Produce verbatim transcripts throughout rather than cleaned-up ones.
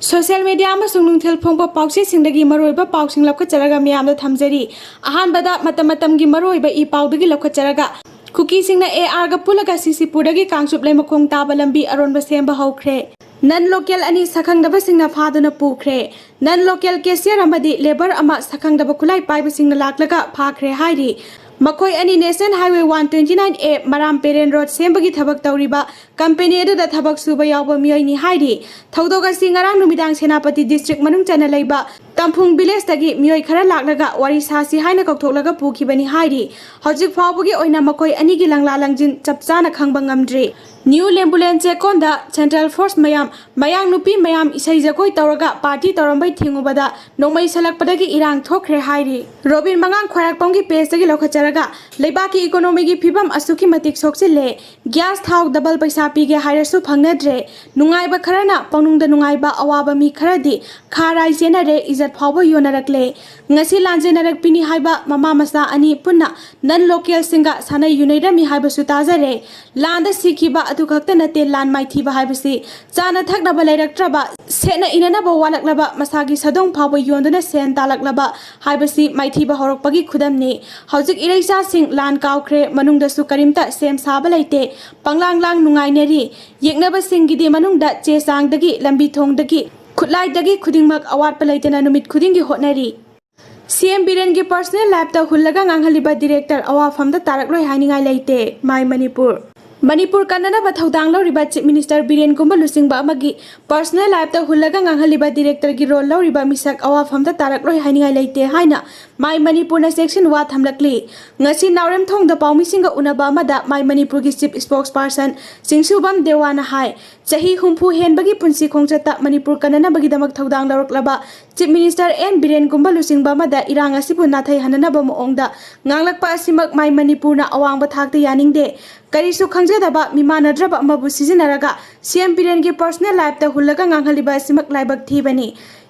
Social media ꯑꯃꯁꯨꯡ ꯅꯨꯡꯊꯤꯜ ꯐꯣꯡꯕ ꯄꯥꯎꯆꯦꯁꯤꯡꯗꯒꯤ ꯃꯔꯨꯑꯣꯏꯕ ꯄꯥꯎꯁꯤꯡ ꯂꯧꯈꯠꯆꯔꯒ ꯃꯤꯌꯥꯝꯗ ꯊꯝꯖꯔꯤ꯫ ꯑꯍꯥꯟꯕꯗ ꯃꯇꯝ ꯃꯇꯝꯒꯤ ꯃꯔꯨꯑꯣꯏꯕ ꯏ ꯄꯥꯎꯗꯒꯤ ꯂꯧꯈꯠꯆꯔꯒ, ꯀꯨꯀꯤꯁꯤꯡꯅ ꯑꯦ ꯑꯥꯔꯒ ꯄꯨꯜꯂꯒ ꯁꯤꯁꯤꯄꯨꯔꯗꯒꯤ ꯀꯥꯡꯆꯨꯞ ꯂꯩꯃꯈꯣꯡ ꯇꯥꯕ ꯂꯝꯕꯤ ꯑꯔꯣꯟꯕ ꯁꯦꯝꯕ ꯍꯧꯈ꯭ꯔꯦ꯫ ꯅꯟ ꯂꯣꯀꯦꯜ ꯑꯅꯤ ꯁꯛꯈꯪꯗꯕꯁꯤꯡꯅ ꯐꯥꯗꯨꯅ ꯄꯨꯈ꯭ꯔꯦ꯫ ꯅꯟ ꯂꯣꯀꯦꯜ ꯀꯦꯁꯤꯌꯔ ꯑꯃꯗꯤ ꯂꯦꯕꯔ ꯑꯃ ꯁꯛꯈꯪꯗꯕ ꯈꯨꯠꯂꯥꯏ ꯄꯥꯏꯕꯁꯤꯡꯅ ꯂꯥꯛꯂꯒ ꯐꯥꯈ꯭ꯔꯦ ꯍꯥꯏꯔꯤ꯫ ꯃꯈꯣꯏ ꯑꯅꯤ National Highway one twenty nine A ꯃꯔꯥꯝ ꯄꯦꯔꯦꯟ ꯔꯣꯗ ꯁꯦꯝꯕꯒꯤ ꯊꯕꯛ ꯇꯧꯔꯤꯕ ꯀꯝꯄꯦꯅꯤ ꯑꯗꯨꯗ ꯊꯕꯛ ꯁꯨꯕ ꯌꯥꯎꯕ ꯃꯤꯑꯣꯏꯅꯤ ꯍꯥꯏꯔꯤ꯫ ꯊꯧꯗꯣꯛ ꯑꯁꯤ ꯉꯔꯥꯡ ꯅꯨꯃꯤꯗꯥꯡ ꯁꯦꯅꯥꯄꯇꯤ ꯗꯤꯁꯇ꯭ꯔꯤꯛ ꯃꯅꯨꯡ ꯆꯟꯅ ꯂꯩꯕ ꯇꯝꯐꯨꯡ ꯚꯤꯂꯦꯖꯇꯒꯤ ꯃꯤꯑꯣꯏ ꯈꯔ ꯂꯥꯛꯂꯒ ꯋꯥꯔꯤ ꯁꯥꯁꯤ ꯍꯥꯏꯅ ꯀꯧꯊꯣꯛꯂꯒ ꯄꯨꯈꯤꯕꯅꯤ ꯍꯥꯏꯔꯤ꯫ ꯍꯧꯖꯤꯛ ꯐꯥꯎꯕꯒꯤ ꯑꯣꯏꯅ ꯃꯈꯣꯏ ꯑꯅꯤꯒꯤ ꯂꯪꯂꯥ ꯂꯪꯖꯤꯟ ꯆꯞ ꯆꯥꯅ ꯈꯪꯕ ꯉꯝꯗ꯭ꯔꯤ꯫ ꯅ꯭ꯌꯨ ꯂꯦꯝꯕꯨꯂꯦꯟ ꯆꯦꯛꯀꯣꯟꯗ ꯁꯦꯟꯇ꯭ꯔꯦꯜ ꯐꯣꯔꯁ ꯃꯌꯥꯝ, ꯃꯌꯥꯡ ꯅꯨꯄꯤ ꯃꯌꯥꯝ ꯏꯁꯩ ꯖꯒꯣꯏ ꯇꯧꯔꯒ ꯄꯥꯔꯇꯤ ꯇꯧꯔꯝꯕꯩ ꯊꯤꯡꯉꯨꯕꯗ ꯅꯣꯡꯃꯩ ꯁꯜꯂꯛꯄꯗꯒꯤ ꯏꯔꯥꯡ ꯊꯣꯛꯈ꯭ꯔꯦ ꯍꯥꯏꯔꯤ꯫ ꯔꯣꯕꯤꯟ ꯃꯉꯥꯡ ꯈ꯭ꯋꯥꯏꯔꯥꯛꯄꯝꯒꯤ ꯄꯦꯖꯇꯒꯤ ꯂꯧꯈꯠꯆꯔꯒ, ꯂꯩꯕꯥꯛꯀꯤ ꯏꯀꯣꯅꯣꯃꯤꯒꯤ ꯐꯤꯕꯝ ꯑꯁꯨꯛꯀꯤ ꯃꯇꯤꯛ ꯁꯣꯛꯆꯤꯜꯂꯦ, ꯒ꯭ꯌꯥꯁ ꯊꯥꯎ ꯗꯕꯜ ꯄꯩꯁꯥ ꯄꯤꯒꯦ ꯍꯥꯏꯔꯁꯨ ꯐꯪꯅꯗ꯭ꯔꯦ, ꯅꯨꯡꯉꯥꯏꯕ ꯈꯔꯅ ꯄꯪꯅꯨꯡꯗ ꯅꯨꯡꯉꯥꯏꯕ, ꯑꯋꯥꯕ ꯃꯤ ꯈꯔꯗꯤ ꯈꯥ ꯔꯥꯏ ꯆꯦꯟꯅꯔꯦ, ꯏꯖꯠ ꯐꯥꯎꯕ ꯌꯣꯟꯅꯔꯛꯂꯦ꯫ ꯉꯁꯤ ꯂꯥꯟꯖꯦꯟꯅꯔꯛꯄꯤꯅꯤ ꯍꯥꯏꯕ ꯃꯃꯥ ꯃꯆꯥ ꯑꯅꯤ ꯄꯨꯟꯅ ꯅꯟ ꯂꯣꯀꯦꯜꯁꯤꯡꯒ ꯁꯥꯟꯅꯩ ꯌꯨꯅꯩꯔꯝꯃꯤ ꯍꯥꯏꯕꯁꯨ ꯇꯥꯖꯔꯦ꯫ ꯂꯥꯟꯗ ꯁꯤꯈꯤꯕ ꯑꯗꯨ ꯈꯛꯇ ꯅꯠꯇꯦ, ꯂꯥꯟ ꯃꯥꯏꯊꯤꯕ ꯍꯥꯏꯕꯁꯤ ꯆꯥꯅ ꯊꯛꯅꯕ ꯂꯩꯔꯛꯇ꯭ꯔꯕ, ꯁꯦꯠꯅ ꯏꯅꯅꯕ ꯋꯥꯠꯂꯛꯂꯕ, ꯃꯁꯥꯒꯤ ꯁꯥꯗꯣꯡ ꯐꯥꯎꯕ ꯌꯣꯟꯗꯨꯅ ꯁꯦꯟ ꯇꯥꯜꯂꯛꯂꯕ ꯍꯥꯏꯕꯁꯤ ꯃꯥꯏꯊꯤꯕ ꯍꯧꯔꯛꯄꯒꯤ ꯈꯨꯗꯝꯅꯤ꯫ ꯍꯧꯖꯤꯛ ꯏꯔꯩꯆꯥꯁꯤꯡ ꯂꯥꯟ ꯀꯥꯎꯈ꯭ꯔꯦ, ꯃꯅꯨꯡꯗꯁꯨ ꯀꯔꯤꯝꯇ ꯁꯦꯝ ꯁꯥꯕ ꯂꯩꯇꯦ, ꯄꯪꯂꯥꯡ ꯂꯥꯡ ꯅꯨꯡꯉꯥꯏꯅꯔꯤ꯫ ꯌꯦꯛꯅꯕꯁꯤꯡꯒꯤꯗꯤ ꯃꯅꯨꯡꯗ ꯆꯦ ꯆꯥꯡꯗꯒꯤ, ꯂꯝꯕꯤ ꯊꯣꯡꯗꯒꯤ, ꯈꯨꯠꯂꯥꯏꯗꯒꯤ ꯈꯨꯗꯤꯡꯃꯛ ꯑꯋꯥꯠꯄ ꯂꯩꯇꯅ ꯅꯨꯃꯤꯠ ꯈꯨꯗꯤꯡꯒꯤ ꯍꯣꯠꯅꯔꯤ꯫ ꯁꯤ ꯑꯦꯝ ꯕꯤꯔꯦꯟꯒꯤ ꯄꯔꯁꯅꯦꯜ ꯂꯥꯏꯐꯇ ꯍꯨꯜꯂꯒ ꯉꯥꯡꯍꯜꯂꯤꯕ ꯗꯤꯔꯦꯛꯇꯔ ꯑꯋꯥꯐꯝꯗ ꯇꯥꯔꯛꯂꯣꯏ ꯍꯥꯏꯅꯤꯡꯉꯥꯏ ꯂꯩꯇꯦ, ꯃꯥꯏ ꯃꯅꯤꯄꯨꯔ꯫ ꯃꯅꯤꯄꯨꯔ ꯀꯟꯅꯅꯕ ꯊꯧꯗꯥꯡ ꯂꯧꯔꯤꯕ ꯆꯤꯐ ꯃꯤꯅꯤꯁꯇꯔ ꯕꯤꯔꯦꯟꯒꯨꯝꯕ ꯂꯨꯆꯤꯡꯕ ꯑꯃꯒꯤ ꯄꯔꯁꯅꯦꯜ ꯂꯥꯏꯐꯇ ꯍꯨꯜꯂꯒ ꯉꯥꯡꯍꯜꯂꯤꯕ ꯗꯤꯔꯦꯛꯇꯔꯒꯤ ꯔꯣꯜ ꯂꯧꯔꯤꯕ ꯃꯤꯁꯛ ꯑꯋꯥꯐꯝꯗ ꯇꯥꯔꯛꯂꯣꯏ ꯍꯥꯏꯅꯤꯡꯉꯥꯏ ꯂꯩꯇꯦ ꯍꯥꯏꯅ ꯃꯥꯏ ꯃꯅꯤꯄꯨꯔꯅ ꯆꯦꯛꯁꯤꯟ ꯋꯥ ꯊꯝꯂꯛꯂꯤ꯫ ꯉꯁꯤ ꯅꯥꯎꯔꯦꯝꯊꯣꯡꯗ ꯄꯥꯎꯃꯤꯁꯤꯡꯒ ꯎꯅꯕ ꯑꯃꯗ ꯃꯥꯏ ꯃꯅꯤꯄꯨꯔꯒꯤ ꯆꯤꯐ ꯏꯁꯄꯣꯛꯁ ꯄꯥꯔꯁꯟ ꯆꯤꯡꯁꯨꯕꯝ ꯗꯦꯋꯥꯅ ꯍꯥꯏ, ꯆꯍꯤ ꯍꯨꯝꯐꯨ ꯍꯦꯟꯕꯒꯤ ꯄꯨꯟꯁꯤ ꯈꯣꯡꯆꯠꯇ ꯃꯅꯤꯄꯨꯔ ꯀꯟꯅꯅꯕꯒꯤꯗꯃꯛ ꯊꯧꯗꯥꯡ ꯂꯧꯔꯛꯂꯕ ꯆꯤꯐ ꯃꯤꯅꯤꯁꯇꯔ ꯑꯦꯟ ꯕꯤꯔꯦꯟꯒꯨꯝꯕ ꯂꯨꯆꯤꯡꯕ ꯑꯃꯗ ꯏꯔꯥꯡ ꯑꯁꯤꯕꯨ ꯅꯥꯊꯩꯍꯟꯅꯅꯕ ꯃꯑꯣꯡꯗ ꯉꯥꯡꯂꯛꯄ ꯑꯁꯤꯃꯛ ꯃꯥꯏ ꯃꯅꯤꯄꯨꯔꯅ ꯑꯋꯥꯡꯕ ꯊꯥꯛꯇ ꯌꯥꯅꯤꯡꯗꯦ꯫ ꯀꯔꯤꯁꯨ ꯈꯪꯖꯗꯕ, ꯃꯤꯃꯥꯟꯅꯗ꯭ꯔꯕ ꯑꯃꯕꯨ ꯁꯤꯖꯤꯟꯅꯔꯒ ꯁꯤ ꯑꯦꯝ ꯕꯤꯔꯦꯟꯒꯤ ꯄꯔꯁꯅꯦꯜ ꯂꯥꯏꯐꯇ ꯍꯨꯜꯂꯒ ꯉꯥꯡꯍꯜꯂꯤꯕ ꯑꯁꯤꯃꯛ ꯂꯥꯏꯕꯛ ꯊꯤꯕꯅꯤ꯫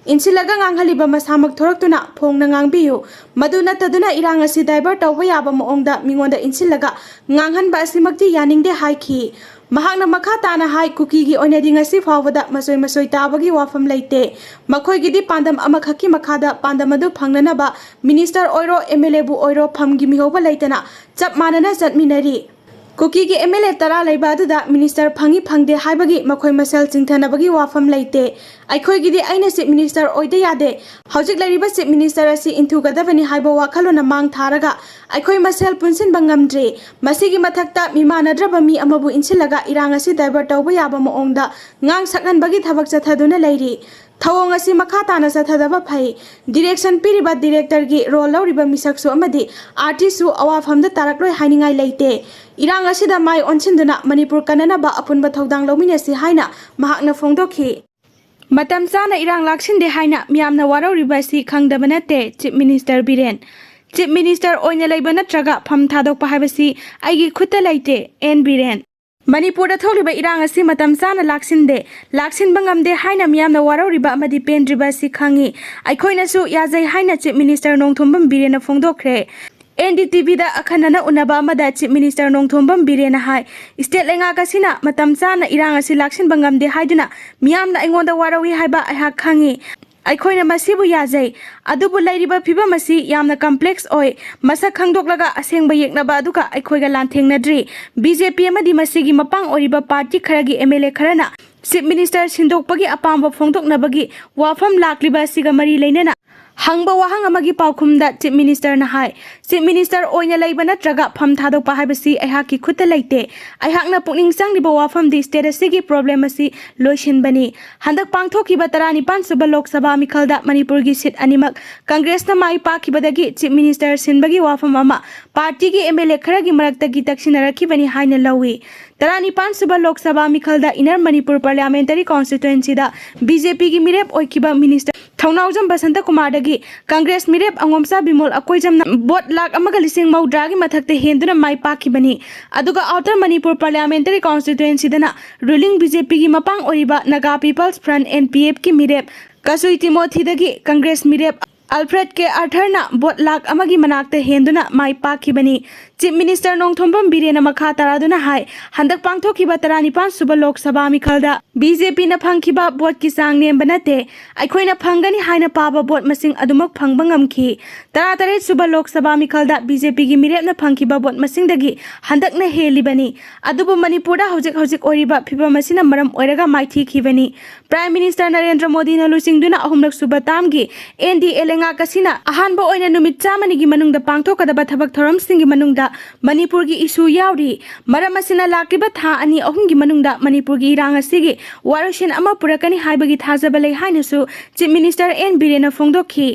ꯏꯟꯁꯤꯜꯂꯒ ꯉꯥꯡꯍꯜꯂꯤꯕ ꯃꯁꯥꯃꯛ ꯊꯣꯔꯛꯇꯨꯅ ꯐꯣꯡꯅ ꯉꯥꯡꯕꯤꯌꯨ꯫ ꯃꯗꯨ ꯅꯠꯇꯗꯨꯅ ꯏꯔꯥꯡ ꯑꯁꯤ divert ꯇꯧꯕ ꯌꯥꯕ ꯃꯑꯣꯡꯗ ꯃꯤꯉꯣꯟꯗ ꯏꯟꯁꯤꯜꯂꯒ ꯉꯥꯡꯍꯟꯕ ꯑꯁꯤꯃꯛꯇꯤ ꯌꯥꯅꯤꯡꯗꯦ ꯍꯥꯏꯈꯤ꯫ ꯃꯍꯥꯛꯅ ꯃꯈꯥ ꯇꯥꯅ ꯍꯥꯏ, ꯀꯨꯀꯤꯒꯤ ꯑꯣꯏꯅꯗꯤ ꯉꯁꯤ ꯐꯥꯎꯕꯗ ꯃꯆꯣꯏ ꯃꯆꯣꯏ ꯇꯥꯕꯒꯤ ꯋꯥꯐꯝ ꯂꯩꯇꯦ꯫ ꯃꯈꯣꯏꯒꯤꯗꯤ ꯄꯥꯟꯗꯝ ꯑꯃꯈꯛꯀꯤ ꯃꯈꯥꯗ ꯄꯥꯟꯗꯝ ꯑꯗꯨ ꯐꯪꯅꯅꯕ ꯃꯤꯅꯤꯁꯇꯔ ꯑꯣꯏꯔꯣ, MLAꯕꯨ ꯑꯣꯏꯔꯣ, ꯐꯝꯒꯤ ꯃꯤꯍꯧꯕ ꯂꯩꯇꯅ ꯆꯞ ꯃꯥꯟꯅꯅ ꯆꯠꯃꯤꯟꯅꯔꯤ꯫ ꯀꯨꯀꯤꯒꯤ MLA ꯇꯔꯥ ꯂꯩꯕ ꯑꯗꯨꯗ ꯃꯤꯅꯤꯁꯇꯔ ꯐꯪꯏ ꯐꯪꯗꯦ ꯍꯥꯏꯕꯒꯤ ꯃꯈꯣꯏ ꯃꯁꯦꯜ ꯆꯤꯡꯊꯅꯕꯒꯤ ꯋꯥꯐꯝ ꯂꯩꯇꯦ꯫ ꯑꯩꯈꯣꯏꯒꯤꯗꯤ ꯑꯩꯅ ꯆꯤꯐ ꯃꯤꯅꯤꯁꯇꯔ ꯑꯣꯏꯗ ꯌꯥꯗꯦ, ꯍꯧꯖꯤꯛ ꯂꯩꯔꯤꯕ ꯆꯤꯐ ꯃꯤꯅꯤꯁꯇꯔ ꯑꯁꯤ ꯏꯟꯊꯨꯒꯗꯕꯅꯤ ꯍꯥꯏꯕ ꯋꯥꯈꯜꯂꯣꯟꯅ ꯃꯥꯡ ꯊꯥꯔꯒ ꯑꯩꯈꯣꯏ ꯃꯁꯦꯜ ꯄꯨꯟꯁꯤꯟꯕ ꯉꯝꯗ꯭ꯔꯤ꯫ ꯃꯁꯤꯒꯤ ꯃꯊꯛꯇ ꯃꯤꯃꯥꯟꯅꯗ꯭ꯔꯕ ꯃꯤ ꯑꯃꯕꯨ ꯏꯟꯁꯤꯜꯂꯒ ꯏꯔꯥꯡ ꯑꯁꯤ divert ꯇꯧꯕ ꯌꯥꯕ ꯃꯑꯣꯡꯗ ꯉꯥꯡ ꯁꯛꯍꯟꯕꯒꯤ ꯊꯕꯛ ꯆꯠꯊꯗꯨꯅ ꯂꯩꯔꯤ꯫ ꯊꯧꯑꯣꯡ ꯑꯁꯤ ꯃꯈꯥ ꯇꯥꯅ ꯆꯠꯊꯗꯕ ꯐꯩ꯫ Direction ꯄꯤꯔꯤꯕ directorꯒꯤ role ꯂꯧꯔꯤꯕ ꯃꯤꯁꯛꯁꯨ ꯑꯃꯗꯤ artistꯁꯨ ꯑꯋꯥꯐꯝꯗ ꯇꯥꯔꯛꯂꯣꯏ ꯍꯥꯏꯅꯤꯡꯉꯥꯏ ꯂꯩꯇꯦ꯫ ꯏꯔꯥꯡ ꯑꯁꯤꯗ ꯃꯥꯏ ꯑꯣꯟꯁꯤꯟꯗꯨꯅ ꯃꯅꯤꯄꯨꯔ ꯀꯟꯅꯅꯕ ꯑꯄꯨꯟꯕ ꯊꯧꯗꯥꯡ ꯂꯧꯃꯤꯟꯅꯁꯤ ꯍꯥꯏꯅ ꯃꯍꯥꯛꯅ ꯐꯣꯡꯗꯣꯛꯈꯤ꯫ ꯃꯇꯝ ꯆꯥꯅ ꯏꯔꯥꯡ ꯂꯥꯛꯁꯤꯟꯗꯦ ꯍꯥꯏꯅ ꯃꯤꯌꯥꯝꯅ ꯋꯥꯔꯧꯔꯤꯕ ꯑꯁꯤ ꯈꯪꯗꯕ ꯅꯠꯇꯦ, chief minister Biren. Chief minister ꯑꯣꯏꯅ ꯂꯩꯕ ꯅꯠꯇ꯭ꯔꯒ ꯐꯝ ꯊꯥꯗꯣꯛꯄ ꯍꯥꯏꯕꯁꯤ ꯑꯩꯒꯤ ꯈꯨꯠꯇ ꯂꯩꯇꯦ, ꯑꯦꯟ ꯕꯤꯔꯦꯟ꯫ ꯃꯅꯤꯄꯨꯔꯗ ꯊꯣꯛꯂꯤꯕ ꯏꯔꯥꯡ ꯑꯁꯤ ꯃꯇꯝ ꯆꯥꯅ ꯂꯥꯛꯁꯤꯟꯗꯦ, ꯂꯥꯛꯁꯤꯟꯕ ꯉꯝꯗꯦ ꯍꯥꯏꯅ ꯃꯤꯌꯥꯝꯅ ꯋꯥꯔꯧꯔꯤꯕ ꯑꯃꯗꯤ ꯄꯦꯟꯗ꯭ꯔꯤꯕ ꯑꯁꯤ ꯈꯪꯏ꯫ ꯑꯩꯈꯣꯏꯅꯁꯨ ꯌꯥꯖꯩ ꯍꯥꯏꯅ ꯆꯤꯐ ꯃꯤꯅꯤꯁꯇꯔ ꯅꯣꯡꯊꯣꯝꯕꯝ ꯕꯤꯔꯦꯟꯅ ꯐꯣꯡꯗꯣꯛꯈ꯭ꯔꯦ꯫ NDTVꯗ ꯑꯈꯟꯅꯅ ꯎꯅꯕ ꯑꯃꯗ ꯆꯤꯐ ꯃꯤꯅꯤꯁꯇꯔ ꯅꯣꯡꯊꯣꯝꯕꯝ ꯕꯤꯔꯦꯟꯅ ꯍꯥꯏ, ꯁ꯭ꯇꯦꯠ ꯂꯩꯉꯥꯛ ꯑꯁꯤꯅ ꯃꯇꯝ ꯆꯥꯅ ꯏꯔꯥꯡ ꯑꯁꯤ ꯂꯥꯛꯁꯤꯟꯕ ꯉꯝꯗꯦ ꯍꯥꯏꯗꯨꯅ ꯃꯤꯌꯥꯝꯅ ꯑꯩꯉꯣꯟꯗ ꯋꯥꯔꯧꯏ ꯍꯥꯏꯕ ꯑꯩꯍꯥꯛ ꯈꯪꯏ꯫ ꯑꯩꯈꯣꯏꯅ ꯃꯁꯤꯕꯨ ꯌꯥꯖꯩ, ꯑꯗꯨꯕꯨ ꯂꯩꯔꯤꯕ ꯐꯤꯕꯝ ꯑꯁꯤ ꯌꯥꯝꯅ complex ꯑꯣꯏ꯫ ꯃꯁꯛ ꯈꯪꯗꯣꯛꯂꯒ ꯑꯁꯦꯡꯕ ꯌꯦꯛꯅꯕ ꯑꯗꯨꯒ ꯑꯩꯈꯣꯏꯒ ꯂꯥꯟꯊꯦꯡꯅꯗ꯭ꯔꯤ꯫ BJP ꯑꯃꯗꯤ ꯃꯁꯤꯒꯤ ꯃꯄꯥꯡ ꯑꯣꯏꯔꯤꯕ party ꯈꯔꯒꯤ MLA ꯈꯔꯅ ꯆꯤꯐ ꯃꯤꯅꯤꯁꯇꯔ ꯁꯤꯟꯗꯣꯛꯄꯒꯤ ꯑꯄꯥꯝꯕ ꯐꯣꯡꯗꯣꯛꯅꯕꯒꯤ ꯋꯥꯐꯝ ꯂꯥꯛꯂꯤꯕ ꯑꯁꯤꯒ ꯃꯔꯤ ꯂꯩꯅꯅ ꯍꯪꯕ ꯋꯥꯍꯪ ꯑꯃꯒꯤ ꯄꯥꯎꯈꯨꯝꯗ ꯆꯤꯐ ꯃꯤꯅꯤꯁꯇꯔꯅ ꯍꯥꯏ, ꯆꯤꯐ ꯃꯤꯅꯤꯁꯇꯔ ꯑꯣꯏꯅ ꯂꯩꯕ ꯅꯠꯇ꯭ꯔꯒ ꯐꯝ ꯊꯥꯗꯣꯛꯄ ꯍꯥꯏꯕꯁꯤ ꯑꯩꯍꯥꯛꯀꯤ ꯈꯨꯠꯇ ꯂꯩꯇꯦ꯫ ꯑꯩꯍꯥꯛꯅ ꯄꯨꯛꯅꯤꯡ ꯆꯪꯂꯤꯕ ꯋꯥꯐꯝꯗꯤ ꯁ꯭ꯇꯦꯠ ꯑꯁꯤꯒꯤ problem ꯑꯁꯤ ꯂꯣꯏꯁꯤꯟꯕꯅꯤ꯫ ꯍꯟꯗꯛ ꯄꯥꯡꯊꯣꯛꯈꯤꯕ ꯇꯔꯥꯅꯤꯄꯥꯟ ꯁꯨꯕ ꯂꯣꯛ ꯁꯚꯥ ꯃꯤꯈꯜꯗ ꯃꯅꯤꯄꯨꯔꯒꯤ ꯁꯤꯠ ꯑꯅꯤꯃꯛ ꯀꯪꯒ꯭ꯔꯦꯁꯅ ꯃꯥꯏ ꯄꯥꯛꯈꯤꯕꯗꯒꯤ ꯆꯤꯐ ꯃꯤꯅꯤꯁꯇꯔ ꯁꯤꯟꯕꯒꯤ ꯋꯥꯐꯝ ꯑꯃ partyꯒꯤ MLA ꯈꯔꯒꯤ ꯃꯔꯛꯇꯒꯤ ꯇꯛꯁꯤꯟꯅꯔꯛꯈꯤꯕꯅꯤ ꯍꯥꯏꯅ ꯂꯧꯏ꯫ ꯇꯔꯥꯅꯤꯄꯥꯟ ꯁꯨꯕ Lok Sabha ꯃꯤꯈꯜꯗ Inner Manipur Parliamentary Constituencyꯗ BJPꯒꯤ ꯃꯤꯔꯦꯞ ꯑꯣꯏꯈꯤꯕ ꯃꯤꯅꯤꯁꯇꯔ ꯊꯧꯅꯥꯎꯖꯝ ꯕꯁꯟꯇ ꯀꯨꯃꯥꯔꯗꯒꯤ ꯀꯪꯒ꯭ꯔꯦꯁ ꯃꯤꯔꯦꯞ ꯑꯉꯣꯝꯆꯥ ꯕꯤꯃꯣꯜ ꯑꯀꯣꯏꯖꯝꯅ vote ꯂꯥꯈ ꯑꯃꯒ ꯂꯤꯁꯤꯡ ꯃꯧꯗ꯭ꯔꯥꯒꯤ ꯃꯊꯛꯇ ꯍꯦꯟꯗꯨꯅ ꯃꯥꯏ ꯄꯥꯛꯈꯤꯕꯅꯤ꯫ ꯑꯗꯨꯒ Outer Manipur Parliamentary Constituencyꯗꯅ ruling BJPꯒꯤ ꯃꯄꯥꯡ ꯑꯣꯏꯔꯤꯕ Naga People's Front, NPFꯀꯤ ꯃꯤꯔꯦꯞ ꯀꯁꯨꯏ ꯇꯤꯃꯣꯊꯤꯗꯒꯤ ꯀꯪꯒ꯭ꯔꯦꯁ ꯃꯤꯔꯦꯞ ꯑꯜꯐ꯭ꯔꯦꯗ ꯀꯦ ꯑꯥꯔꯊꯔꯅ ꯚꯣꯠ ꯂꯥꯈ ꯑꯃꯒꯤ ꯃꯅꯥꯛꯇ ꯍꯦꯟꯗꯨꯅ ꯃꯥꯏ ꯄꯥꯛꯈꯤꯕꯅꯤ꯫ ꯆꯤꯐ ꯃꯤꯅꯤꯁꯇꯔ ꯅꯣꯡꯊꯣꯝꯕꯝ ꯕꯤꯔꯦꯟꯅ ꯃꯈꯥ ꯇꯥꯔꯗꯨꯅ ꯍꯥꯏ, ꯍꯟꯗꯛ ꯄꯥꯡꯊꯣꯛꯈꯤꯕ ꯇꯔꯥꯅꯤꯄꯥꯟ ꯁꯨꯕ ꯂꯣꯛ ꯁꯚꯥ ꯃꯤꯈꯜꯗ ꯕꯤ ꯖꯦ ꯄꯤꯅ ꯐꯪꯈꯤꯕ ꯚꯣꯠꯀꯤ ꯆꯥꯡ ꯅꯦꯝꯕ ꯅꯠꯇꯦ꯫ ꯑꯩꯈꯣꯏꯅ ꯐꯪꯒꯅꯤ ꯍꯥꯏꯅ ꯄꯥꯕ ꯚꯣꯠ ꯃꯁꯤꯡ ꯑꯗꯨꯃꯛ ꯐꯪꯕ ꯉꯝꯈꯤ꯫ ꯇꯔꯥꯇꯔꯦꯠ ꯁꯨꯕ ꯂꯣꯛ ꯁꯚꯥ ꯃꯤꯈꯜꯗ ꯕꯤ ꯖꯦ ꯄꯤꯒꯤ ꯃꯤꯔꯦꯞꯅ ꯐꯪꯈꯤꯕ ꯚꯣꯠ ꯃꯁꯤꯡꯗꯒꯤ ꯍꯟꯗꯛꯅ ꯍꯦꯜꯂꯤꯕꯅꯤ꯫ ꯑꯗꯨꯕꯨ ꯃꯅꯤꯄꯨꯔꯗ ꯍꯧꯖꯤꯛ ꯍꯧꯖꯤꯛ ꯑꯣꯏꯔꯤꯕ ꯐꯤꯕꯝ ꯑꯁꯤꯅ ꯃꯔꯝ ꯑꯣꯏꯔꯒ ꯃꯥꯏꯊꯤꯈꯤꯕꯅꯤ꯫ ꯄ꯭ꯔꯥꯏꯝ ꯃꯤꯅꯤꯁꯇꯔ ꯅꯔꯦꯟꯗ꯭ꯔ ꯃꯣꯗꯤꯅ ꯂꯨꯆꯤꯡꯗꯨꯅ ꯑꯍꯨꯝꯂꯛ ꯁꯨꯕ ꯇꯥꯝꯒꯤ ꯑꯦꯟ ꯗꯤ ꯑꯦ ꯂꯩꯉꯥꯛ ꯑꯁꯤꯅ ꯑꯍꯥꯟꯕ ꯑꯣꯏꯅ ꯅꯨꯃꯤꯠ ꯆꯥꯝꯃꯅꯤꯒꯤ ꯃꯅꯨꯡꯗ ꯄꯥꯡꯊꯣꯛꯀꯗꯕ ꯊꯕꯛ ꯊꯧꯔꯝꯁꯤꯡꯒꯤ ꯃꯅꯨꯡꯗ ꯃꯅꯤꯄꯨꯔꯒꯤ ꯏꯁꯨ ꯌꯥꯎꯔꯤ꯫ ꯃꯔꯝ ꯑꯁꯤꯅ ꯂꯥꯛꯂꯤꯕ ꯊꯥ ꯑꯅꯤ ꯑꯍꯨꯝꯒꯤ ꯃꯅꯨꯡꯗ ꯃꯅꯤꯄꯨꯔꯒꯤ ꯏꯔꯥꯡ ꯑꯁꯤꯒꯤ ꯋꯥꯔꯣꯏꯁꯤꯟ ꯑꯃ ꯄꯨꯔꯛꯀꯅꯤ ꯍꯥꯏꯕꯒꯤ ꯊꯥꯖꯕ ꯂꯩ ꯍꯥꯏꯅꯁꯨ ꯆꯤꯐ ꯃꯤꯅꯤꯁꯇꯔ ꯑꯦꯟ ꯕꯤꯔꯦꯟꯅ ꯐꯣꯡꯗꯣꯛꯈꯤ꯫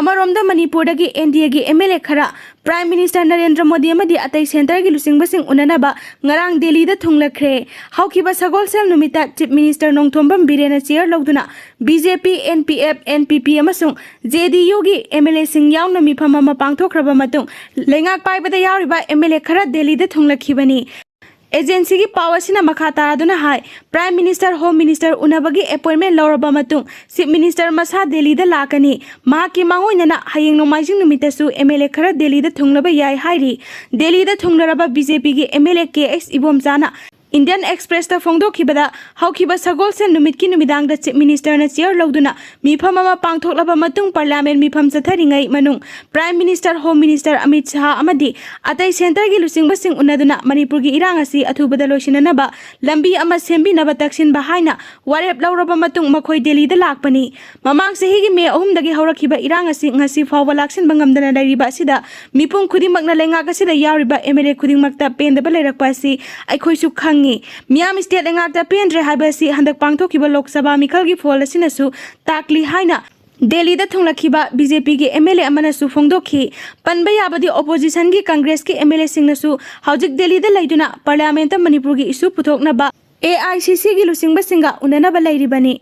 ꯑꯃꯔꯣꯝꯗ ꯃꯅꯤꯄꯨꯔꯗꯒꯤ ꯑꯦꯟ ꯗꯤ ꯑꯦꯒꯤ ꯑꯦꯝ ꯑꯦꯜ ꯑꯦ ꯈꯔ ꯄ꯭ꯔꯥꯏꯝ ꯃꯤꯅꯤꯁꯇꯔ ꯅꯔꯦꯟꯗ꯭ꯔ ꯃꯣꯗꯤ ꯑꯃꯗꯤ ꯑꯇꯩ ꯁꯦꯟꯇꯔꯒꯤ ꯂꯨꯆꯤꯡꯕꯁꯤꯡ ꯎꯅꯅꯕ ꯉꯔꯥꯡ ꯗꯦꯜꯂꯤꯗ ꯊꯨꯡꯂꯈ꯭ꯔꯦ꯫ ꯍꯧꯈꯤꯕ ꯁꯒꯣꯜꯁꯦꯜ ꯅꯨꯃꯤꯠꯇ ꯆꯤꯐ ꯃꯤꯅꯤꯁꯇꯔ ꯅꯣꯡꯊꯣꯝꯕꯝ ꯕꯤꯔꯦꯟꯅ ꯆꯤꯌꯔ ꯂꯧꯗꯨꯅ B J P, N P F, N P P ꯑꯃꯁꯨꯡ ꯖꯦ ꯗꯤ ꯌꯨꯒꯤ ꯑꯦꯝ ꯑꯦꯜ ꯑꯦꯁꯤꯡ ꯌꯥꯎꯅ ꯃꯤꯐꯝ ꯑꯃ ꯄꯥꯡꯊꯣꯛꯈ꯭ꯔꯕ ꯃꯇꯨꯡ ꯂꯩꯉꯥꯛ ꯄꯥꯏꯕꯗ ꯌꯥꯎꯔꯤꯕ ꯑꯦꯝ ꯑꯦꯜ ꯑꯦ ꯈꯔ ꯗꯦꯜꯂꯤꯗ ꯊꯨꯡꯂꯛꯈꯤꯕꯅꯤ꯫ ꯑꯦꯖꯦꯟꯁꯤꯒꯤ ꯄꯥꯎ ꯑꯁꯤꯅ ꯃꯈꯥ ꯇꯥꯔꯗꯨꯅ ꯍꯥꯏ, ꯄ꯭ꯔꯥꯏꯝ ꯃꯤꯅꯤꯁꯇꯔ, ꯍꯣꯝ ꯃꯤꯅꯤꯁꯇꯔ ꯎꯅꯕꯒꯤ ꯑꯦꯄꯣꯏꯟꯃꯦꯟ ꯂꯧꯔꯕ ꯃꯇꯨꯡ ꯆꯤꯐ ꯃꯤꯅꯤꯁꯇꯔ ꯃꯁꯥ ꯗꯦꯜꯂꯤꯗ ꯂꯥꯛꯀꯅꯤ꯫ ꯃꯍꯥꯛꯀꯤ ꯃꯥꯡꯑꯣꯏꯅꯅ ꯍꯌꯦꯡ ꯅꯣꯡꯃꯥꯏꯖꯤꯡ ꯅꯨꯃꯤꯠꯇꯁꯨ ꯑꯦꯝ ꯑꯦꯜ ꯑꯦ ꯈꯔ ꯗꯦꯜꯂꯤꯗ ꯊꯨꯡꯂꯕ ꯌꯥꯏ ꯍꯥꯏꯔꯤ꯫ ꯗꯦꯜꯂꯤꯗ ꯊꯨꯡꯂꯔꯕ ꯕꯤ ꯖꯦ ꯄꯤꯒꯤ M L A K H ꯏꯕꯣꯝꯆꯥꯅ ꯏꯟꯗꯤꯌꯟ ꯑꯦꯛꯁꯄ꯭ꯔꯦꯁꯇ ꯐꯣꯡꯗꯣꯛꯈꯤꯕꯗ, ꯍꯧꯈꯤꯕ ꯁꯒꯣꯜꯁꯦꯜ ꯅꯨꯃꯤꯠꯀꯤ ꯅꯨꯃꯤꯗꯥꯡꯗ ꯆꯤꯐ ꯃꯤꯅꯤꯁꯇꯔꯅ ꯆꯤꯌꯔ ꯂꯧꯗꯨꯅ ꯃꯤꯐꯝ ꯑꯃ ꯄꯥꯡꯊꯣꯛꯂꯕ ꯃꯇꯨꯡ ꯄꯥꯔꯂꯤꯌꯥꯃꯦꯟ ꯃꯤꯐꯝ ꯆꯠꯊꯔꯤꯉꯩ ꯃꯅꯨꯡ prime minister, home minister Amit Shah ꯑꯃꯗꯤ ꯑꯇꯩ ꯁꯦꯟꯇꯔꯒꯤ ꯂꯨꯆꯤꯡꯕꯁꯤꯡ ꯎꯅꯗꯨꯅ ꯃꯅꯤꯄꯨꯔꯒꯤ ꯏꯔꯥꯡ ꯑꯁꯤ ꯑꯊꯨꯕꯗ ꯂꯣꯏꯁꯤꯟꯅꯅꯕ ꯂꯝꯕꯤ ꯑꯃ ꯁꯦꯝꯕꯤꯅꯕ ꯇꯛꯁꯤꯟꯕ ꯍꯥꯏꯅ ꯋꯥꯔꯦꯞ ꯂꯧꯔꯕ ꯃꯇꯨꯡ ꯃꯈꯣꯏ ꯗꯦꯜꯂꯤꯗ ꯂꯥꯛꯄꯅꯤ꯫ ꯃꯃꯥꯡ ꯆꯍꯤꯒꯤ ꯃꯦ ꯑꯍꯨꯝꯗꯒꯤ ꯍꯧꯔꯛꯈꯤꯕ ꯏꯔꯥꯡ ꯑꯁꯤ ꯉꯁꯤ ꯐꯥꯎꯕ ꯂꯥꯛꯁꯤꯟꯕ ꯉꯝꯗꯅ ꯂꯩꯔꯤꯕ ꯑꯁꯤꯗ ꯃꯤꯄꯨꯝ ꯈꯨꯗꯤꯡꯃꯛꯅ ꯂꯩꯉꯥꯛ ꯑꯁꯤꯗ ꯌꯥꯎꯔꯤꯕ ꯑꯦꯝ ꯑꯦꯜ ꯑꯦ ꯈꯨꯗꯤꯡꯃꯛꯇ ꯄꯦꯟꯗꯕ ꯂꯩꯔꯛꯄ ꯑꯁꯤ ꯑꯩꯈꯣꯏꯁꯨ ꯈꯪꯉꯤ꯫ ꯃꯤꯌꯥꯝ ꯁ꯭ꯇꯦꯠ ꯂꯩꯉꯥꯛꯇ ꯄꯦꯟꯗ꯭ꯔꯦ ꯍꯥꯏꯕ ꯑꯁꯤ ꯍꯟꯗꯛ ꯄꯥꯡꯊꯣꯛꯈꯤꯕ ꯂꯣꯛ ꯁꯚꯥ ꯃꯤꯈꯜꯒꯤ ꯐꯣꯜ ꯑꯁꯤꯅꯁꯨ ꯇꯥꯛꯂꯤ ꯍꯥꯏꯅ ꯗꯦꯜꯂꯤꯗ ꯊꯨꯡꯂꯛꯈꯤꯕ ꯕꯤ ꯖꯦ ꯄꯤꯒꯤ ꯑꯦꯝ ꯑꯦꯜ ꯑꯦ ꯑꯃꯅꯁꯨ ꯐꯣꯡꯗꯣꯛꯈꯤ꯫ ꯄꯟꯕ ꯌꯥꯕꯗꯤ ꯑꯣꯄꯣꯖꯤꯁꯟꯒꯤ ꯀꯪꯒ꯭ꯔꯦꯁꯀꯤ ꯑꯦꯝ ꯑꯦꯜ ꯑꯦꯁꯤꯡꯅꯁꯨ ꯍꯧꯖꯤꯛ ꯗꯦꯜꯂꯤꯗ ꯂꯩꯗꯨꯅ ꯄꯥꯔꯂꯤꯌꯥꯃꯦꯟꯠꯇ ꯃꯅꯤꯄꯨꯔꯒꯤ ꯏꯁꯨ ꯄꯨꯊꯣꯛꯅꯕ ꯑꯦ ꯑꯥꯏ ꯁꯤ ꯁꯤꯒꯤ ꯂꯨꯆꯤꯡꯕꯁꯤꯡꯒ ꯎꯅꯅꯕ ꯂꯩꯔꯤꯕꯅꯤ꯫